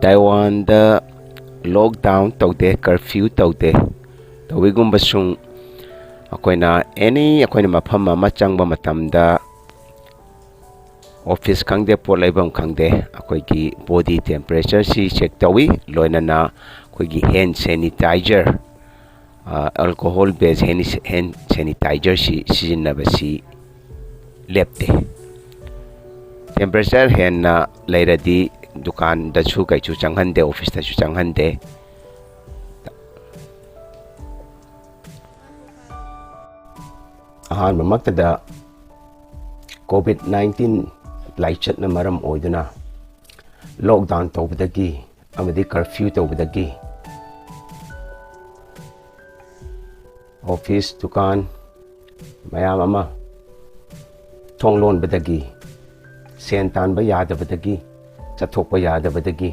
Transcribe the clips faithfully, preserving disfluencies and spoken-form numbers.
ꯇꯥꯏꯋꯥꯟꯗ lockdown ꯇꯧꯗꯦ, curfew ꯇꯧꯗꯦ꯫ ꯇꯧꯏꯒꯨꯝꯕꯁꯨꯡ ꯑꯩꯈꯣꯏꯅ ꯑꯦꯅꯤ, ꯑꯩꯈꯣꯏꯅ ꯃꯐꯝ ꯑꯃ ꯆꯪꯕ ꯃꯇꯝꯗ ꯑꯣꯐꯤꯁ ꯈꯪꯗꯦ, ꯄꯣꯠ ꯂꯩꯐꯝ ꯈꯪꯗꯦ, ꯑꯩꯈꯣꯏꯒꯤ ꯕꯣꯗꯤ ꯇꯦꯝꯄꯔꯦꯆꯔꯁꯤ ꯆꯦꯛ ꯇꯧꯏ, ꯂꯣꯏꯅꯅ ꯑꯩꯈꯣꯏꯒꯤ ꯍꯦꯟ ꯁꯦꯅꯤꯇꯥꯏꯖꯔ, ꯑꯦꯜꯀꯣꯍꯣꯜ ꯕꯦꯁ ꯍꯦꯟ, ꯍꯦꯟ ꯁꯦꯅꯤꯇꯥꯏꯖꯔꯁꯤ ꯁꯤꯖꯤꯟꯅꯕꯁꯤ ꯂꯦꯞꯇꯦ꯫ ꯇꯦꯝꯄꯔꯦꯆꯔ ꯍꯦꯟꯅ ꯂꯩꯔꯗꯤ ꯗꯨꯀꯥꯟꯗꯁꯨ ꯀꯩꯁꯨ ꯆꯪꯍꯟꯗꯦ, ꯑꯣꯐꯤꯁꯇꯁꯨ ꯆꯪꯍꯟꯗꯦ꯫ ꯑꯍꯥꯟꯕꯃꯛꯇꯗ ꯀꯣꯚꯤꯗ ꯅꯥꯏꯟꯇꯤꯟ ꯂꯥꯏꯆꯠꯅ ꯃꯔꯝ ꯑꯣꯏꯗꯨꯅ ꯂꯣꯛꯗꯥꯎꯟ ꯇꯧꯕꯗꯒꯤ ꯑꯃꯗꯤ ꯀꯔꯐ꯭ꯌꯨ ꯇꯧꯕꯗꯒꯤ ꯑꯣꯐꯤꯁ, ꯗꯨꯀꯥꯟ ꯃꯌꯥꯝ ꯑꯃ ꯊꯣꯡ ꯂꯣꯟꯕꯗꯒꯤ, ꯁꯦꯟ ꯇꯥꯟꯕ ꯌꯥꯗꯕꯗꯒꯤ, ꯆꯠꯊꯣꯛꯄ ꯌꯥꯗꯕꯗꯒꯤ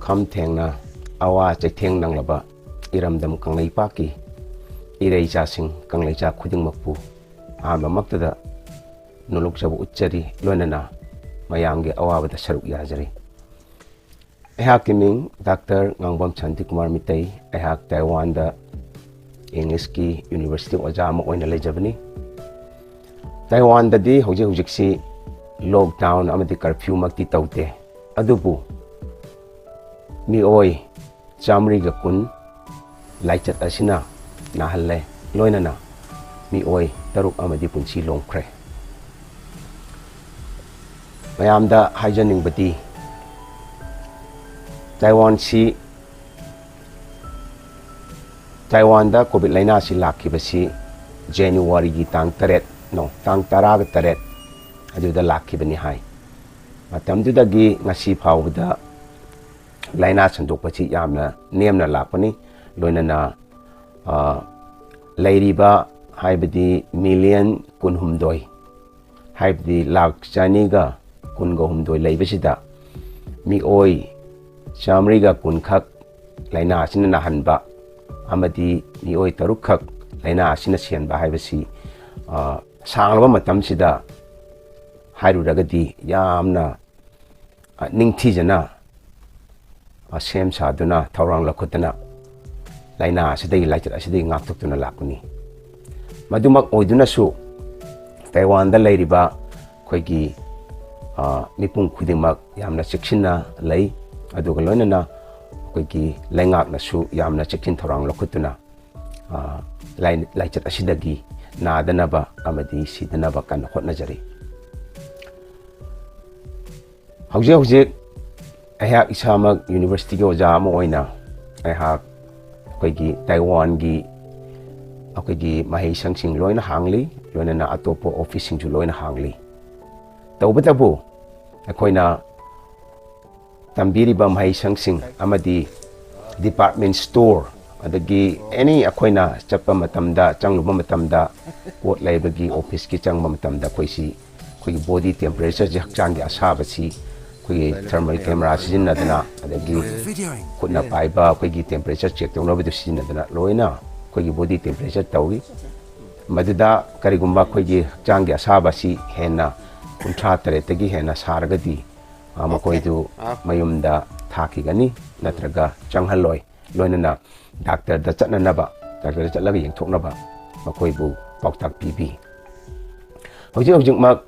ꯈꯝ ꯊꯦꯡꯅ ꯑꯋꯥ ꯆꯩꯊꯦꯡ ꯅꯪꯂꯕ ꯏꯔꯝꯗꯝ ꯀꯪꯂꯩꯄꯥꯛꯀꯤ ꯏꯔꯩꯆꯥꯁꯤꯡ, ꯀꯪꯂꯩꯆꯥ ꯈꯨꯗꯤꯡꯃꯛꯄꯨ ꯑꯍꯥꯟꯕꯃꯛꯇꯗ ꯅꯣꯂꯨꯛꯆꯕ ꯎꯠꯆꯔꯤ, ꯂꯣꯏꯅꯅ ꯃꯌꯥꯝꯒꯤ ꯑꯋꯥꯕꯗ ꯁꯔꯨꯛ ꯌꯥꯖꯔꯤ꯫ ꯑꯩꯍꯥꯛꯀꯤ ꯃꯤꯡ ꯗꯥꯛꯇꯔ ꯉꯥꯡꯕꯝ ꯁꯥꯟꯇꯤꯀꯨꯃꯥꯔ ꯃꯤꯇꯩ꯫ ꯑꯩꯍꯥꯛ ꯇꯥꯏꯋꯥꯟꯗ ꯏꯪꯂꯤꯁꯀꯤ ꯌꯨꯅꯤꯚꯔꯁꯤꯇꯤ ꯑꯣꯖꯥ ꯑꯃ ꯑꯣꯏꯅ ꯂꯩꯖꯕꯅꯤ꯫ ꯇꯥꯏꯋꯥꯟꯗꯗꯤ ꯍꯧꯖꯤꯛ ꯍꯧꯖꯤꯛꯁꯤ ꯂꯣꯛꯗꯥꯎꯟ ꯑꯃꯗꯤ ꯀꯔꯐ꯭ꯌꯨꯃꯛꯇꯤ ꯇꯧꯗꯦ, ꯑꯗꯨꯕꯨ ꯃꯤꯑꯣꯏ ꯆꯥꯃꯔꯤꯒ ꯀꯨꯟ ꯂꯥꯏꯆꯠ ꯑꯁꯤꯅ ꯅꯥꯍꯜꯂꯦ, ꯂꯣꯏꯅꯅ ꯃꯤꯑꯣꯏ ꯇꯔꯨꯛ ꯑꯃꯗꯤ ꯄꯨꯟꯁꯤ ꯂꯣꯝꯈ꯭ꯔꯦ꯫ ꯃꯌꯥꯝꯗ ꯍꯥꯏꯖꯅꯤꯡꯕꯗꯤ, ꯇꯥꯏꯋꯥꯟꯁꯤ, ꯇꯥꯏꯋꯥꯟꯗ ꯀꯣꯚꯤꯗ ꯂꯥꯏꯅꯥꯁꯤ ꯂꯥꯛꯈꯤꯕꯁꯤ ꯖꯅꯋꯥꯔꯤꯒꯤ ꯇꯥꯡ ꯇꯔꯦꯠ, no, ꯇꯥꯡ ꯇꯔꯥꯒ ꯇꯔꯦꯠ ꯑꯗꯨꯗ ꯂꯥꯛꯈꯤꯕꯅꯤ ꯍꯥꯏ꯫ ꯃꯇꯝꯗꯨꯗꯒꯤ ꯉꯁꯤ ꯐꯥꯎꯕꯗ ꯂꯥꯏꯅꯥ ꯁꯟꯗꯣꯛꯄꯁꯤ ꯌꯥꯝꯅ ꯅꯦꯝꯅ ꯂꯥꯛꯄꯅꯤ꯫ ꯂꯣꯏꯅꯅ, ꯑ, ꯂꯩꯔꯤꯕ, ꯍꯥꯏꯕꯗꯤ ꯃꯤꯂꯤꯌꯟ ꯀꯨꯟꯍꯨꯝꯗꯣꯏ, ꯍꯥꯏꯕꯗꯤ ꯂꯥꯈ ꯆꯅꯤꯒ ꯀꯨꯟꯒ ꯍꯨꯝꯗꯣꯏ ꯂꯩꯕꯁꯤꯗ ꯃꯤꯑꯣꯏ ꯆꯥꯃꯔꯤꯒ ꯀꯨꯟꯈꯛ ꯂꯥꯏꯅꯥ ꯑꯁꯤꯅ ꯅꯥꯍꯟꯕ ꯑꯃꯗꯤ ꯃꯤꯑꯣꯏ ꯇꯔꯨꯛꯈꯛ ꯂꯥꯏꯅꯥ ꯑꯁꯤꯅ ꯁꯤꯍꯟꯕ ꯍꯥꯏꯕꯁꯤ, ꯑ, ꯁꯥꯡꯂꯕ ꯃꯇꯝꯁꯤꯗ ꯍꯥꯏꯔꯨꯔꯒꯗꯤ ꯌꯥꯝꯅ ꯑ, ꯅꯤꯡꯊꯤꯖꯅ, ꯑ, ꯁꯦꯝ ꯁꯥꯗꯨꯅ, ꯊꯧꯔꯥꯡ ꯂꯧꯈꯠꯇꯨꯅ ꯂꯥꯏꯅꯥ ꯑꯁꯤꯗꯒꯤ, ꯂꯥꯏꯆꯠ ꯑꯁꯤꯗꯒꯤ ꯉꯥꯛꯊꯣꯛꯇꯨꯅ ꯂꯥꯛꯄꯅꯤ꯫ ꯃꯗꯨꯃꯛ ꯑꯣꯏꯗꯨꯅꯁꯨ ꯇꯥꯏꯋꯥꯟꯗ ꯂꯩꯔꯤꯕ ꯑꯩꯈꯣꯏꯒꯤ, ꯑ, ꯃꯤꯄꯨꯝ ꯈꯨꯗꯤꯡꯃꯛ ꯌꯥꯝꯅ ꯆꯦꯛꯁꯤꯟꯅ ꯂꯩ꯫ ꯑꯗꯨꯒ ꯂꯣꯏꯅꯅ ꯑꯩꯈꯣꯏꯒꯤ ꯂꯩꯉꯥꯛꯅꯁꯨ ꯌꯥꯝꯅ ꯆꯦꯛꯁꯤꯟ ꯊꯧꯔꯥꯡ ꯂꯧꯈꯠꯇꯨꯅ, ꯑ, ꯂꯥꯏ-, ꯂꯥꯏꯆꯠ ꯑꯁꯤꯗꯒꯤ ꯅꯥꯗꯅꯕ ꯑꯃꯗꯤ ꯁꯤꯗꯅꯕ ꯀꯟꯅ ꯍꯣꯠꯅꯖꯔꯤ꯫ ꯍꯧꯖꯤꯛ ꯍꯧꯖꯤꯛ ꯑꯩꯍꯥꯛ ꯏꯁꯥꯃꯛ ꯌꯨꯅꯤꯚꯔꯁꯤꯇꯤꯒꯤ ꯑꯣꯖꯥ ꯑꯃ ꯑꯣꯏꯅ ꯑꯩꯍꯥꯛ ꯑꯩꯈꯣꯏꯒꯤ ꯇꯥꯏꯋꯥꯟꯒꯤ ꯑꯩꯈꯣꯏꯒꯤ ꯃꯍꯩꯁꯪꯁꯤꯡ ꯂꯣꯏꯅ ꯍꯥꯡꯂꯤ, ꯂꯣꯏꯅꯅ ꯑꯇꯣꯞꯄ ꯑꯣꯐꯤꯁꯁꯤꯡꯁꯨ ꯂꯣꯏꯅ ꯍꯥꯡꯂꯤ꯫ ꯇꯧꯕꯇꯕꯨ ꯑꯩꯈꯣꯏꯅ ꯇꯝꯕꯤꯔꯤꯕ ꯃꯍꯩꯁꯪꯁꯤꯡ ꯑꯃꯗꯤ department store, ꯑꯗꯒꯤ any ꯑꯩꯈꯣꯏꯅ ꯆꯠꯄ ꯃꯇꯝꯗ, ꯆꯪꯂꯨꯕ ꯃꯇꯝꯗ, ꯄꯣꯠ ꯂꯩꯕꯒꯤ ꯑꯣꯐꯤꯁꯀꯤ ꯆꯪꯕ ꯃꯇꯝꯗ ꯑꯩꯈꯣꯏꯁꯤ, ꯑꯩꯈꯣꯏꯒꯤ body temperatureꯁꯤ, ꯍꯛꯆꯥꯡꯒꯤ ꯑꯁꯥꯕꯁꯤ ꯑꯩꯈꯣꯏꯒꯤ thermal camera ꯁꯤꯖꯤꯟꯅꯗꯅ, ꯑꯗꯒꯤ ꯈꯨꯠꯅ ꯄꯥꯏꯕ ꯑꯩꯈꯣꯏꯒꯤ temperature check ꯇꯧꯅꯕꯗꯨ ꯁꯤꯖꯤꯟꯅꯗꯅ ꯂꯣꯏꯅ ꯑꯩꯈꯣꯏꯒꯤ body temperature ꯇꯧꯏ꯫ ꯃꯗꯨꯗ ꯀꯔꯤꯒꯨꯝꯕ ꯑꯩꯈꯣꯏꯒꯤ ꯍꯛꯆꯥꯡꯒꯤ ꯑꯁꯥꯕꯁꯤ ꯍꯦꯟꯅ ꯀꯨꯟꯊ꯭ꯔꯥ ꯇꯔꯦꯠꯇꯒꯤ ꯍꯦꯟꯅ ꯁꯥꯔꯒꯗꯤ, ꯑ, ꯃꯈꯣꯏꯗꯨ ꯃꯌꯨꯝꯗ ꯊꯥꯈꯤꯒꯅꯤ, ꯅꯠꯇ꯭ꯔꯒ ꯆꯪꯍꯜꯂꯣꯏ꯫ ꯂꯣꯏꯅꯅ ꯗꯥꯛꯇꯔꯗ ꯆꯠꯅꯅꯕ, ꯗꯥꯛꯇꯔꯗ ꯆꯠꯂꯒ ꯌꯦꯡꯊꯣꯛꯅꯕ ꯃꯈꯣꯏꯕꯨ ꯄꯥꯎꯇꯥꯛ ꯄꯤꯕꯤ꯫ ꯍꯧꯖꯤꯛ ꯍꯧꯖꯤꯛꯃꯛ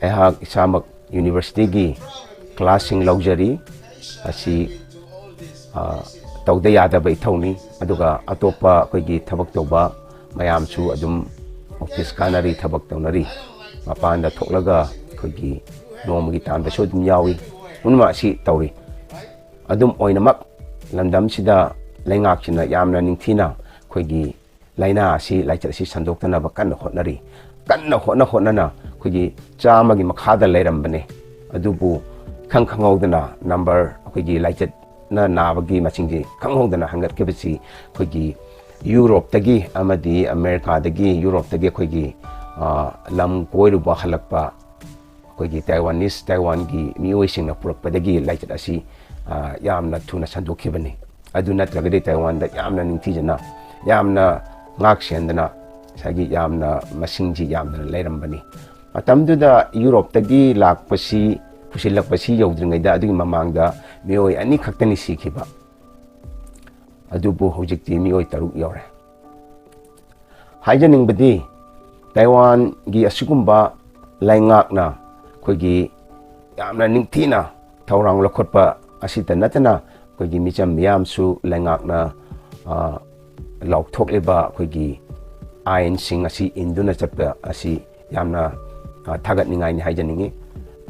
ꯑꯩꯍꯥꯛ ꯏꯁꯥꯃꯛ ꯌꯨꯅꯤꯚꯔꯁꯤꯇꯤꯒꯤ ꯀ꯭ꯂꯥꯁꯁꯤꯡ ꯂꯧꯖꯔꯤ꯫ ꯑꯁꯤ, ꯑ, ꯇꯧꯗ ꯌꯥꯗꯕ ꯏꯊꯧꯅꯤ꯫ ꯑꯗꯨꯒ ꯑꯇꯣꯞꯄ ꯑꯩꯈꯣꯏꯒꯤ ꯊꯕꯛ ꯇꯧꯕ ꯃꯌꯥꯝꯁꯨ ꯑꯗꯨꯝ ꯑꯣꯐꯤꯁ ꯀꯥꯟꯅꯔꯤ, ꯊꯕꯛ ꯇꯧꯅꯔꯤ꯫ ꯃꯄꯥꯟꯗ ꯊꯣꯛꯂꯒ ꯑꯩꯈꯣꯏꯒꯤ ꯅꯣꯡꯃꯒꯤ ꯇꯥꯟꯕꯁꯨ ꯑꯗꯨꯝ ꯌꯥꯎꯏ꯫ ꯄꯨꯝꯅꯃꯛ ꯑꯁꯤ ꯇꯧꯔꯤ꯫ ꯑꯗꯨꯝ ꯑꯣꯏꯅꯃꯛ, ꯂꯝꯗꯝꯁꯤꯗ ꯂꯩꯉꯥꯛꯁꯤꯅ ꯌꯥꯝꯅ ꯅꯤꯡꯊꯤꯅ ꯑꯩꯈꯣꯏꯒꯤ ꯂꯥꯏꯅꯥ ꯑꯁꯤ, ꯂꯥꯏꯆꯠ ꯑꯁꯤ ꯁꯟꯗꯣꯛꯇꯅꯕ ꯀꯟꯅ ꯍꯣꯠꯅꯔꯤ꯫ ꯀꯟꯅ ꯍꯣꯠꯅ ꯍꯣꯠꯅꯅ ꯑꯩꯈꯣꯏꯒꯤ ꯆꯥꯝꯃꯒꯤ ꯃꯈꯥꯗ ꯂꯩꯔꯝꯕꯅꯦ꯫ ꯑꯗꯨꯕꯨ ꯏꯈꯪ ꯈꯪꯍꯧꯗꯅ ꯅꯝꯕꯔ, ꯑꯩꯈꯣꯏꯒꯤ ꯂꯥꯏꯆꯠꯅ ꯅꯥꯕꯒꯤ ꯃꯁꯤꯡꯁꯤ ꯈꯪꯍꯧꯗꯅ ꯍꯦꯟꯒꯠꯈꯤꯕꯁꯤ ꯑꯩꯈꯣꯏꯒꯤ ꯌꯨꯔꯣꯞꯇꯒꯤ ꯑꯃꯗꯤ ꯑꯃꯦꯔꯤꯀꯥꯗꯒꯤ, ꯌꯨꯔꯣꯞꯇꯒꯤ ꯑꯩꯈꯣꯏꯒꯤ, ꯑ, ꯂꯝ ꯀꯣꯏꯔꯨꯕ ꯍꯜꯂꯛꯄ ꯑꯩꯈꯣꯏꯒꯤ ꯇꯥꯏꯋꯥꯅꯤꯁ, ꯇꯥꯏꯋꯥꯟꯒꯤ ꯃꯤꯑꯣꯏꯁꯤꯡꯅ ꯄꯨꯔꯛꯄꯗꯒꯤ ꯂꯥꯏꯆꯠ ꯑꯁꯤ, ꯑ, ꯌꯥꯝꯅ ꯊꯨꯅ ꯁꯟꯗꯣꯛꯈꯤꯕꯅꯤ꯫ ꯑꯗꯨ ꯅꯠꯇ꯭ꯔꯒꯗꯤ ꯇꯥꯏꯋꯥꯟꯗ ꯌꯥꯝꯅ ꯅꯤꯡꯊꯤꯖꯅ, ꯌꯥꯝꯅ ꯉꯥꯛ ꯁꯦꯟꯗꯅ, ꯉꯁꯥꯏꯒꯤ ꯌꯥꯝꯅ ꯃꯁꯤꯡꯁꯤ ꯌꯥꯝꯗꯅ ꯂꯩꯔꯝꯕꯅꯤ꯫ ꯃꯇꯝꯗꯨꯗ ꯌꯨꯔꯣꯞꯇꯒꯤ ꯂꯥꯛꯄꯁꯤ ꯂꯣꯏꯁꯤꯜꯂꯛꯄꯁꯤ ꯌꯧꯗ꯭ꯔꯤꯉꯩꯗ ꯑꯗꯨꯒꯤ ꯃꯃꯥꯡꯗ ꯃꯤꯑꯣꯏ ꯑꯅꯤ ꯈꯛꯇꯅꯤ ꯁꯤꯈꯤꯕ꯫ ꯑꯗꯨꯕꯨ ꯍꯧꯖꯤꯛꯇꯤ ꯃꯤꯑꯣꯏ ꯇꯔꯨꯛ ꯌꯧꯔꯦ꯫ ꯍꯥꯏꯖꯅꯤꯡꯕꯗꯤ, ꯇꯥꯏꯋꯥꯟꯒꯤ ꯑꯁꯤꯒꯨꯝꯕ ꯂꯩꯉꯥꯛꯅ ꯑꯩꯈꯣꯏꯒꯤ ꯌꯥꯝꯅ ꯅꯤꯡꯊꯤꯅ ꯊꯧꯔꯥꯡ ꯂꯧꯈꯠꯄ ꯑꯁꯤꯇ ꯅꯠꯇꯅ, ꯑꯩꯈꯣꯏꯒꯤ ꯃꯤꯆꯝ ꯃꯤꯌꯥꯝꯁꯨ ꯂꯩꯉꯥꯛꯅ, ꯑ, ꯂꯥꯎꯊꯣꯛꯂꯤꯕ ꯑꯩꯈꯣꯏꯒꯤ ꯑꯥꯏꯟꯁꯤꯡ ꯑꯁꯤ ꯏꯟꯗꯨꯅ ꯆꯠꯄ ꯑꯁꯤ ꯌꯥꯝꯅ, ꯑ, ꯊꯥꯒꯠꯅꯤꯡꯉꯥꯏꯅꯤ ꯍꯥꯏꯖꯅꯤꯡꯏ꯫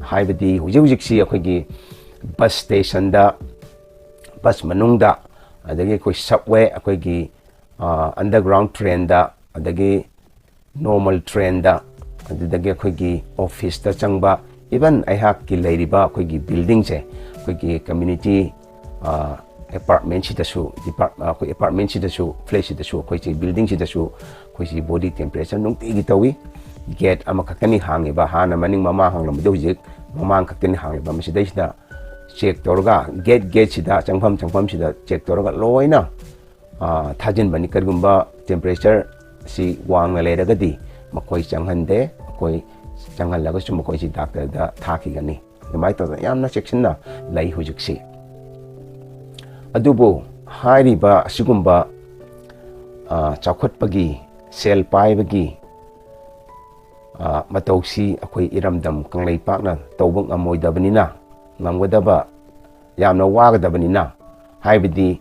ꯍꯥꯏꯕꯗꯤ ꯍꯧꯖꯤꯛ ꯍꯧꯖꯤꯛꯁꯤ ꯑꯩꯈꯣꯏꯒꯤ ꯕꯁ ꯁ꯭ꯇꯦꯁꯟꯗ, ꯕꯁ ꯃꯅꯨꯡꯗ, ꯑꯗꯒꯤ ꯑꯩꯈꯣꯏ ꯁꯕꯋꯦ, ꯑꯩꯈꯣꯏꯒꯤ, ꯑ, underground trainꯗ, ꯑꯗꯒꯤ normal trainꯗ, ꯑꯗꯨꯗꯒꯤ ꯑꯩꯈꯣꯏꯒꯤ ꯑꯣꯐꯤꯁꯇ ꯆꯪꯕ, even ꯑꯩꯍꯥꯛꯀꯤ ꯂꯩꯔꯤꯕ ꯑꯩꯈꯣꯏꯒꯤ buildingꯁꯦ, ꯑꯩꯈꯣꯏꯒꯤ community, ꯑ, apartmentꯁꯤꯗꯁꯨ, depart-, ꯑꯩꯈꯣꯏ apartmentꯁꯤꯗꯁꯨ, flatꯁꯤꯗꯁꯨ, ꯑꯩꯈꯣꯏꯁꯤ buildingꯁꯤꯗꯁꯨ ꯑꯩꯈꯣꯏꯁꯤ body temperature ꯅꯨꯡꯇꯤꯒꯤ ꯇꯧꯏ꯫ Gate ꯑꯃꯈꯛꯇꯅꯤ ꯍꯥꯡꯉꯤꯕ, ꯍꯥꯟꯅ ꯃꯅꯤꯡ ꯃꯃꯥꯡ ꯍꯥꯡꯂꯝꯕꯗꯣ ꯍꯧꯖꯤꯛ ꯃꯃꯥꯡ ꯈꯛꯇꯅꯤ ꯍꯥꯡꯂꯤꯕ꯫ ꯃꯁꯤꯗꯩꯁꯤꯗ check ꯇꯧꯔꯒ, gate gateꯁꯤꯗ, ꯆꯪꯐꯝ ꯆꯪꯐꯝꯁꯤꯗ check ꯇꯧꯔꯒ ꯂꯣꯏꯅ, ꯑ, ꯊꯥꯖꯤꯟꯕꯅꯤ꯫ ꯀꯔꯤꯒꯨꯝꯕ temperature ꯁꯤ ꯋꯥꯡꯅ ꯂꯩꯔꯒꯗꯤ ꯃꯈꯣꯏ ꯆꯪꯍꯟꯗꯦ꯫ ꯃꯈꯣꯏ ꯆꯪꯍꯜꯂꯒꯁꯨ ꯃꯈꯣꯏꯁꯤ doctorꯗ ꯊꯥꯈꯤꯒꯅꯤ꯫ ꯑꯗꯨꯃꯥꯏꯅ ꯇꯧꯗꯅ ꯌꯥꯝꯅ ꯆꯦꯛꯁꯤꯟꯅ ꯂꯩ ꯍꯧꯖꯤꯛꯁꯤ꯫ ꯑꯗꯨꯕꯨ ꯍꯥꯏꯔꯤꯕ ꯑꯁꯤꯒꯨꯝꯕ, ꯑ, ꯆꯥꯎꯈꯠꯄꯒꯤ, ꯁꯦꯜ ꯄꯥꯏꯕꯒꯤ, ꯑ, ꯃꯇꯧꯁꯤ ꯑꯩꯈꯣꯏ ꯏꯔꯝꯗꯝ ꯀꯪꯂꯩꯄꯥꯛꯅ ꯇꯧꯕ ꯉꯝꯃꯣꯏꯗꯕꯅꯤꯅ, ꯉꯝꯒꯗꯕ ꯌꯥꯝꯅ ꯋꯥꯒꯗꯕꯅꯤꯅ, ꯍꯥꯏꯕꯗꯤ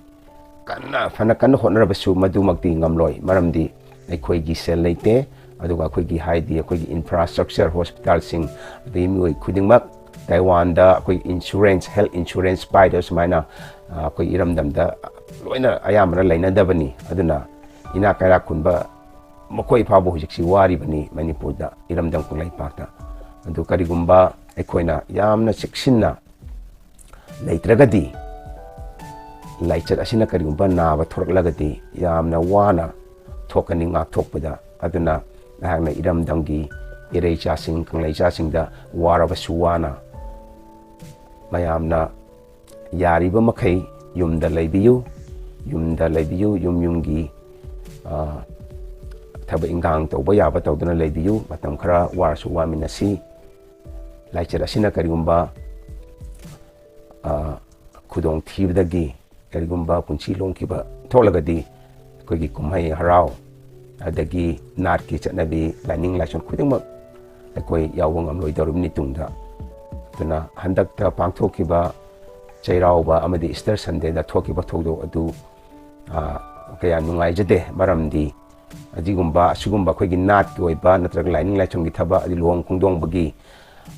ꯀꯟꯅ, ꯐꯅ ꯀꯟꯅ ꯍꯣꯠꯅꯔꯕꯁꯨ ꯃꯗꯨꯃꯛꯇꯤ ꯉꯝꯂꯣꯏ꯫ ꯃꯔꯝꯗꯤ ꯑꯩꯈꯣꯏꯒꯤ ꯁꯦꯜ ꯂꯩꯇꯦ, ꯑꯗꯨꯒ ꯑꯩꯈꯣꯏꯒꯤ, ꯍꯥꯏꯗꯤ ꯑꯩꯈꯣꯏꯒꯤ infrastructure, hospitalꯁꯤꯡ, ꯑꯗꯒꯤ ꯃꯤꯑꯣꯏ ꯈꯨꯗꯤꯡꯃꯛ ꯇꯥꯏꯋꯥꯟꯗ ꯑꯩꯈꯣꯏ insurance, health insurance ꯄꯥꯏꯗꯕ ꯁꯨꯃꯥꯏꯅ, ꯑ, ꯑꯩꯈꯣꯏ ꯏꯔꯝꯗꯝꯗ ꯂꯣꯏꯅ ꯑꯌꯥꯝꯕꯅ ꯂꯩꯅꯗꯕꯅꯤ꯫ ꯑꯗꯨꯅ ꯏꯅꯥꯛ ꯀꯩꯔꯥꯛ ꯈꯨꯟꯕ ꯃꯈꯣꯏ ꯐꯥꯎꯕ ꯍꯧꯖꯤꯛꯁꯤ ꯋꯥꯔꯤꯕꯅꯤ ꯃꯅꯤꯄꯨꯔꯗ, ꯏꯔꯝꯗꯝ ꯀꯪꯂꯩꯄꯥꯛꯇ꯫ ꯑꯗꯨ ꯀꯔꯤꯒꯨꯝꯕ ꯑꯩꯈꯣꯏꯅ ꯌꯥꯝꯅ ꯆꯦꯛꯁꯤꯟꯅ ꯂꯩꯇ꯭ꯔꯒꯗꯤ, ꯂꯥꯏꯆꯠ ꯑꯁꯤꯅ ꯀꯔꯤꯒꯨꯝꯕ ꯅꯥꯕ ꯊꯣꯔꯛꯂꯒꯗꯤ ꯌꯥꯝꯅ ꯋꯥꯅ ꯊꯣꯛꯀꯅꯤ ꯉꯥꯛꯊꯣꯛꯄꯗ꯫ ꯑꯗꯨꯅ ꯑꯩꯍꯥꯛꯅ ꯏꯔꯝꯗꯝꯒꯤ ꯏꯔꯩꯆꯥꯁꯤꯡ, ꯀꯪꯂꯩꯆꯥꯁꯤꯡꯗ ꯋꯥꯔꯕꯁꯨ ꯋꯥꯅ ꯃꯌꯥꯝꯅ ꯌꯥꯔꯤꯕ ꯃꯈꯩ ꯌꯨꯝꯗ ꯂꯩꯕꯤꯌꯨ꯫ ꯌꯨꯝꯗ ꯂꯩꯕꯤꯌꯨ꯫ ꯌꯨꯝ ꯌꯨꯝꯒꯤ, ꯑ, ꯊꯕꯛ ꯏꯟꯈꯥꯡ ꯇꯧꯕ ꯌꯥꯕ ꯇꯧꯗꯨꯅ ꯂꯩꯕꯤꯌꯨ꯫ ꯃꯇꯝ ꯈꯔ ꯋꯥꯔꯁꯨ ꯋꯥꯃꯤꯟꯅꯁꯤ꯫ ꯂꯥꯏꯆꯠ ꯑꯁꯤꯅ ꯀꯔꯤꯒꯨꯝꯕ, ꯑ, ꯈꯨꯗꯣꯡꯊꯤꯕꯗꯒꯤ ꯀꯔꯤꯒꯨꯝꯕ ꯄꯨꯟꯁꯤ ꯂꯣꯡꯈꯤꯕ ꯊꯣꯛꯂꯒꯗꯤ, ꯑꯩꯈꯣꯏꯒꯤ ꯀꯨꯝꯍꯩ ꯍꯔꯥꯎ, ꯑꯗꯒꯤ ꯅꯥꯠꯀꯤ ꯆꯠꯅꯕꯤ, ꯂꯥꯏꯅꯤꯡ ꯂꯥꯏꯁꯣꯟ ꯈꯨꯗꯤꯡꯃꯛ ꯑꯩꯈꯣꯏ ꯌꯥꯎꯕ ꯉꯝꯂꯣꯏꯗꯧꯔꯤꯕꯅꯤ ꯇꯨꯡꯗ꯫ ꯑꯗꯨꯅ ꯍꯟꯗꯛꯇ ꯄꯥꯡꯊꯣꯛꯈꯤꯕ ꯆꯩꯔꯥꯎꯕ ꯑꯃꯗꯤ Easter Sundayꯗ ꯊꯣꯛꯈꯤꯕ ꯊꯧꯗꯣꯛ ꯑꯗꯨ, ꯑ, ꯀꯌꯥ ꯅꯨꯡꯉꯥꯏꯖꯗꯦ꯫ ꯃꯔꯝꯗꯤ ꯑꯁꯤꯒꯨꯝꯕ, ꯑꯁꯤꯒꯨꯝꯕ ꯑꯩꯈꯣꯏꯒꯤ ꯅꯥꯠꯀꯤ ꯑꯣꯏꯕ ꯅꯠꯇ꯭ꯔꯒ ꯂꯥꯏꯅꯤꯡ ꯂꯥꯏꯁꯣꯟꯒꯤ ꯊꯕꯛ, ꯑꯗꯤ ꯂꯨꯍꯣꯡ ꯈꯣꯡꯗꯣꯡꯕꯒꯤ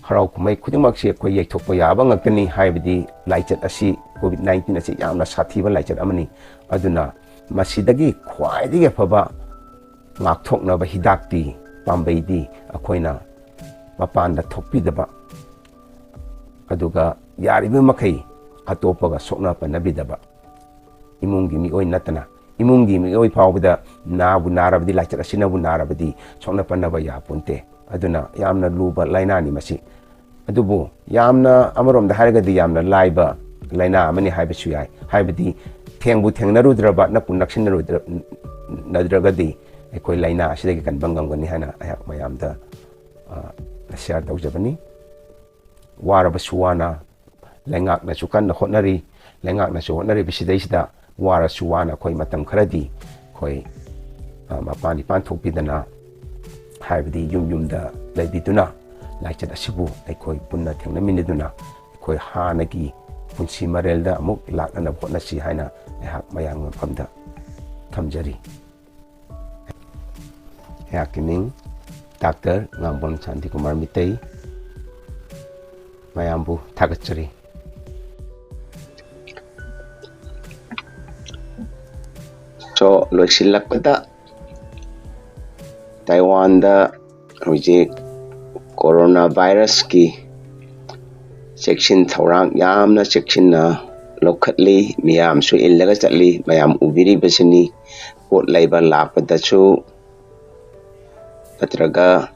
ꯍꯔꯥꯎ ꯀꯨꯝꯍꯩ ꯈꯨꯗꯤꯡꯃꯛꯁꯤ ꯑꯩꯈꯣꯏ ꯌꯩꯊꯣꯛꯄ ꯌꯥꯕ ꯉꯥꯛꯇꯅꯤ꯫ ꯍꯥꯏꯕꯗꯤ ꯂꯥꯏꯆꯠ ꯑꯁꯤ, COVID nineteen ꯑꯁꯤ ꯌꯥꯝꯅ ꯁꯥꯊꯤꯕ ꯂꯥꯏꯆꯠ ꯑꯃꯅꯤ꯫ ꯑꯗꯨꯅ ꯃꯁꯤꯗꯒꯤ ꯈ꯭ꯋꯥꯏꯗꯒꯤ ꯑꯐꯕ ꯉꯥꯛꯊꯣꯛꯅꯕ ꯍꯤꯗꯥꯛꯇꯤ, ꯄꯥꯝꯕꯩꯗꯤ ꯑꯩꯈꯣꯏꯅ ꯃꯄꯥꯟꯗ ꯊꯣꯛꯄꯤꯗꯕ, ꯑꯗꯨꯒ ꯌꯥꯔꯤꯕ ꯃꯈꯩ ꯑꯇꯣꯞꯄꯒ ꯁꯣꯛꯅ ꯄꯟꯅꯕꯤꯗꯕ, ꯏꯃꯨꯡꯒꯤ ꯃꯤꯑꯣꯏ ꯅꯠꯇꯅ꯫ ꯏꯃꯨꯡꯒꯤ ꯃꯤꯑꯣꯏ ꯐꯥꯎꯕꯗ ꯅꯥꯕꯨ ꯅꯥꯔꯕꯗꯤ, ꯂꯥꯏꯆꯠ ꯑꯁꯤꯅꯕꯨ ꯅꯥꯔꯕꯗꯤ ꯁꯣꯛꯅ ꯄꯟꯅꯕ ꯌꯥꯄꯣꯟꯇꯦ꯫ ꯑꯗꯨꯅ ꯌꯥꯝꯅ ꯂꯨꯕ ꯂꯥꯏꯅꯥꯅꯤ ꯃꯁꯤ꯫ ꯑꯗꯨꯕꯨ ꯌꯥꯝꯅ, ꯑꯃꯔꯣꯝꯗ ꯍꯥꯏꯔꯒꯗꯤ ꯌꯥꯝꯅ ꯂꯥꯏꯕ ꯂꯥꯏꯅꯥ ꯑꯃꯅꯤ ꯍꯥꯏꯕꯁꯨ ꯌꯥꯏ꯫ ꯍꯥꯏꯕꯗꯤ ꯊꯦꯡꯕꯨ ꯊꯦꯡꯅꯔꯨꯗ꯭ꯔꯕ, ꯅꯛꯄꯨ ꯅꯛꯁꯤꯟꯅꯔꯨꯗ꯭ꯔ-, ꯅꯗ꯭ꯔꯒꯗꯤ ꯑꯩꯈꯣꯏ ꯂꯥꯏꯅꯥ ꯑꯁꯤꯗꯒꯤ ꯀꯟꯕ ꯉꯝꯒꯅꯤ ꯍꯥꯏꯅ ꯑꯩꯍꯥꯛ ꯃꯌꯥꯝꯗ, ꯑ, share ꯇꯧꯖꯕꯅꯤ꯫ ꯋꯥꯔꯕꯁꯨ ꯋꯥꯅ ꯂꯩꯉꯥꯛꯅꯁꯨ ꯀꯟꯅ ꯍꯣꯠꯅꯔꯤ꯫ ꯂꯩꯉꯥꯛꯅꯁꯨ ꯍꯣꯠꯅꯔꯤꯕꯁꯤꯗꯩꯁꯤꯗ ꯋꯥꯔꯁꯨ ꯋꯥꯅ ꯑꯩꯈꯣꯏ ꯃꯇꯝ ꯈꯔꯗꯤ ꯑꯩꯈꯣꯏ, ꯑ, ꯃꯄꯥꯟ ꯏꯄꯥꯟ ꯊꯣꯛꯄꯤꯗꯅ, ꯍꯥꯏꯕꯗꯤ ꯌꯨꯝ ꯌꯨꯝꯗ ꯂꯩꯕꯤꯗꯨꯅ ꯂꯥꯏꯆꯠ ꯑꯁꯤꯕꯨ ꯑꯩꯈꯣꯏ ꯄꯨꯟꯅ ꯊꯦꯡꯅꯃꯤꯟꯅꯗꯨꯅ ꯑꯩꯈꯣꯏ ꯍꯥꯟꯅꯒꯤ ꯄꯨꯟꯁꯤ ꯃꯔꯦꯜꯗ ꯑꯃꯨꯛ ꯂꯥꯛꯅꯅꯕ ꯍꯣꯠꯅꯁꯤ ꯍꯥꯏꯅ ꯑꯩꯍꯥꯛ ꯃꯌꯥꯝꯒꯤ ꯃꯐꯝꯗ ꯊꯝꯖꯔꯤ꯫ ꯑꯩꯍꯥꯛꯀꯤ ꯃꯤꯡ ꯗꯥꯛꯇꯔ ꯉꯥꯡꯕꯝ ꯁꯥꯟꯇꯤꯀꯨꯃꯥꯔ ꯃꯤꯇꯩ꯫ ꯃꯌꯥꯝꯕꯨ ꯊꯥꯒꯠꯆꯔꯤ꯫ So, ꯂꯣꯏꯁꯤꯜꯂꯛꯄꯗ, ꯇꯥꯏꯋꯥꯟꯗ ꯍꯧꯖꯤꯛ ꯀꯣꯔꯣꯅꯥ ꯚꯥꯏꯔꯁꯀꯤ ꯆꯦꯛꯁꯤꯟ ꯊꯧꯔꯥꯡ ꯌꯥꯝꯅ ꯆꯦꯛꯁꯤꯟꯅ ꯂꯧꯈꯠꯂꯤ꯫ ꯃꯤꯌꯥꯝꯁꯨ ꯏꯜꯂꯒ ꯆꯠꯂꯤ꯫ ꯃꯌꯥꯝ ꯎꯕꯤꯔꯤꯕꯁꯤꯅꯤ꯫ ꯄꯣꯠ ꯂꯩꯕ ꯂꯥꯛꯄꯗꯁꯨ ꯅꯠꯇ꯭ꯔꯒ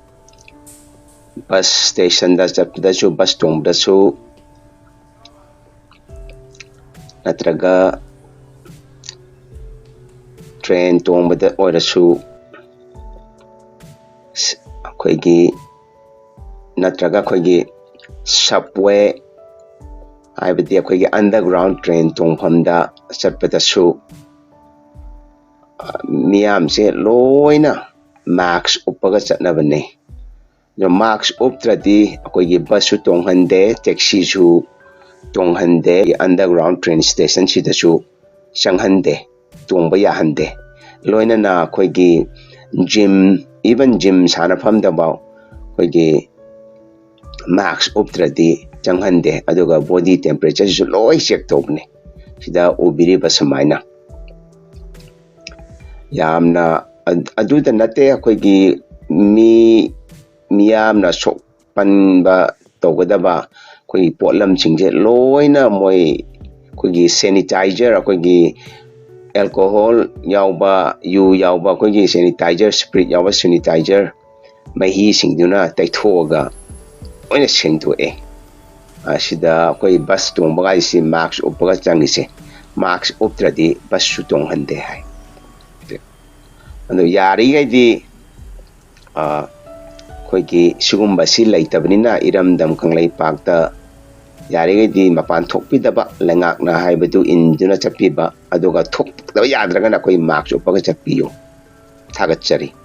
ꯕꯁ ꯁ꯭ꯇꯦꯁꯟꯗ ꯆꯠꯄꯗꯁꯨ, ꯕꯁ ꯇꯣꯡꯕꯗꯁꯨ, ꯅꯠꯇ꯭ꯔꯒ ꯇ꯭ꯔꯦꯟ ꯇꯣꯡꯕꯗ ꯑꯣꯏꯔꯁꯨ, ꯑꯩꯈꯣꯏꯒꯤ, ꯅꯠꯇ꯭ꯔꯒ ꯑꯩꯈꯣꯏꯒꯤ subway, ꯍꯥꯏꯕꯗꯤ ꯑꯩꯈꯣꯏꯒꯤ underground train ꯇꯣꯡꯐꯝꯗ ꯆꯠꯄꯗꯁꯨ, ꯑ, ꯃꯤꯌꯥꯝꯁꯦ ꯂꯣꯏꯅ mask ꯎꯞꯄꯒ ꯆꯠꯅꯕꯅꯦ꯫ ꯑꯗꯣ mask ꯎꯞꯇ꯭ꯔꯗꯤ ꯑꯩꯈꯣꯏꯒꯤ busꯁꯨ ꯇꯣꯡꯍꯟꯗꯦ, taxiꯁꯨ ꯇꯣꯡꯍꯟꯗꯦ, underground train stationꯁꯤꯗꯁꯨ ꯆꯪꯍꯟꯗꯦ, ꯇꯣꯡꯕ ꯌꯥꯍꯟꯗꯦ꯫ ꯂꯣꯏꯅꯅ ꯑꯩꯈꯣꯏꯒꯤ gym, even gym ꯁꯥꯟꯅꯐꯝꯗꯐꯥꯎ ꯑꯩꯈꯣꯏꯒꯤ mask ꯎꯞꯇ꯭ꯔꯗꯤ ꯆꯪꯍꯟꯗꯦ꯫ ꯑꯗꯨꯒ body temperatureꯁꯨ ꯂꯣꯏ check ꯇꯧꯕꯅꯦ꯫ ꯁꯤꯗ ꯎꯕꯤꯔꯤꯕ ꯁꯨꯃꯥꯏꯅ ꯌꯥꯝꯅ, ꯑ-, ꯑꯗꯨꯗ ꯅꯠꯇꯦ, ꯑꯩꯈꯣꯏꯒꯤ ꯃꯤ, ꯃꯤꯌꯥꯝꯅ ꯁꯣꯛꯄꯟꯕ ꯇꯧꯒꯗꯕ ꯑꯩꯈꯣꯏꯒꯤ ꯄꯣꯠꯂꯝꯁꯤꯡꯁꯦ ꯂꯣꯏꯅ ꯃꯣꯏ ꯑꯩꯈꯣꯏꯒꯤ sanitizer, ꯑꯩꯈꯣꯏꯒꯤ alcohol ꯌꯥꯎꯕ, ꯌꯨ ꯌꯥꯎꯕ, ꯑꯩꯈꯣꯏꯒꯤ sanitizer, spirit ꯌꯥꯎꯕ sanitizer ꯃꯍꯤꯁꯤꯡꯗꯨꯅ ꯇꯩꯊꯣꯛꯑꯒ ꯂꯣꯏꯅ ꯁꯦꯡꯗꯣꯛꯑꯦ꯫ ꯑꯁꯤꯗ ꯑꯩꯈꯣꯏ bus ꯇꯣꯡꯕ ꯀꯥꯏꯁꯤ mask ꯎꯞꯄꯒ ꯆꯪꯉꯤꯁꯦ꯫ Mask ꯎꯞꯇ꯭ꯔꯗꯤ busꯁꯨ ꯇꯣꯡꯍꯟꯗꯦ ꯍꯥꯏ꯫ ꯑꯗꯣ ꯌꯥꯔꯤꯈꯩꯗꯤ, ꯑ, ꯑꯩꯈꯣꯏꯒꯤ ꯁꯤꯒꯨꯝꯕꯁꯤ ꯂꯩꯇꯕꯅꯤꯅ ꯏꯔꯝꯗꯝ ꯀꯪꯂꯩꯄꯥꯛꯇ ꯌꯥꯔꯤꯈꯩꯗꯤ ꯃꯄꯥꯟ ꯊꯣꯛꯄꯤꯗꯕ, ꯂꯩꯉꯥꯛꯅ ꯍꯥꯏꯕꯗꯨ ꯏꯟꯗꯨꯅ ꯆꯠꯄꯤꯕ, ꯑꯗꯨꯒ ꯊꯣꯛꯇꯕ ꯌꯥꯗ꯭ꯔꯒꯅ ꯑꯩꯈꯣꯏ mask ꯎꯞꯄꯒ ꯆꯠꯄꯤꯌꯨ꯫ ꯊꯥꯒꯠꯆꯔꯤ꯫